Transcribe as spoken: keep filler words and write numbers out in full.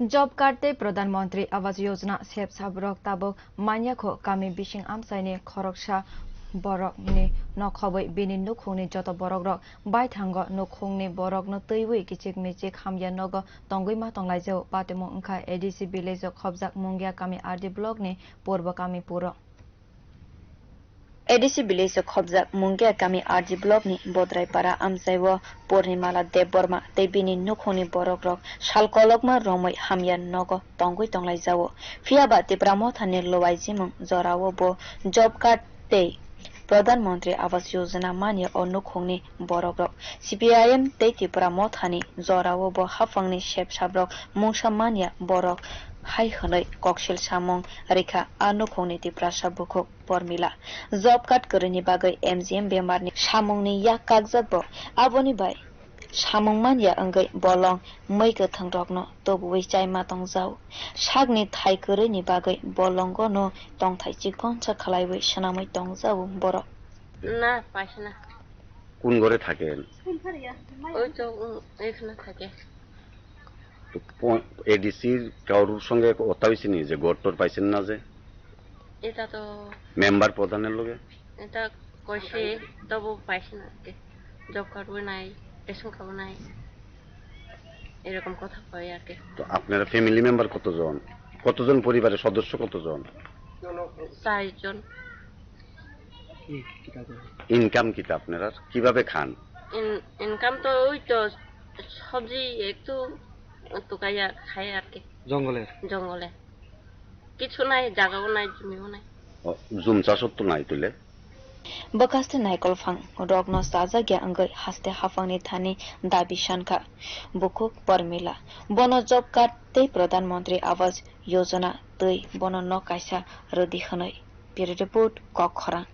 Job card tei Pradhan Mantri Awas Yojana sep sabrok tabuk manya kho kami bising amchaini khoroksa borokni nokhobwi bini nukhungni joto borokrok baithango nukhungni borokno twiwi kichik michik hamya nogo tongwi ma tonglaijao. Patimung wngkha A D C village o khobjak Mungia kami R D block ni Purbo kami puro. A D C village o khobjak Mungia kami R D block ni Bodraipara amchai o Purnimala Debbarma tei bini nukhungni borokrok sal kolokma romwi hamya nogo tongwi tonglaijao. Phiyaba Tipra Mothani luaijimung jorao bo job card tei Pradhan Mantri Awas Yojana manya o nukhungni borokrok. C P I M tei Tipra Mothani jorao bo haphangni sep sabrok mungsa manya borok hai hwnwi koksil samung rikha a nukhungni Tiprasa bukhuk Pormila. Job card kwrwini bagwi M G M bemarni samungni yak kakjak bo. Aboni bai samung manya wngwi bolong mwi kwthwngrokno tubuwi chaima tongjao. Sakni thai kwrwini bagwi bolongono tongthai chikonsa khlaiwi swnamwi tongjao borok. না, পাইছে না। কোন ঘরে থাকেন? ওই তো, উম, এখানে থাকে। তো প-, এডিসির কারোর সঙ্গে কথা হয়েছে নি যে ঘর টর পাইছেন না যে? এটা তো মেম্বার প্রধানের লগে? এটা কইছে, তবু পাইছে না আর কি। জব কার্ডও নাই, রেশন কার্ডও নাই, এরকম কথা কয় আর কি। তো আপনারা ফ্যামিলি মেম্বার কতজন? কতজন পরিবারের সদস্য কতজন? চারজন। ইনকাম কিতা আপনারা? কিভাবে খান? ইন-, ইনকাম তো ওই তো সবজি একটু টুকাইয়া খাই আর কি। জঙ্গলের? জঙ্গলে। কিছু নাই, জায়গাও নাই, জমিও নাই। ও, জুম চাষও তো নাই তুলে? Bwkhaste naikolphang rokno chajakya wngwi haste haphangni thani dabi sankha bukhuk Pormila. Bono job card tei Pradhan Mantri Awas Yojana twi bono nok kaisa rwdi hwnwi. Bureau Report, Kok Khorang.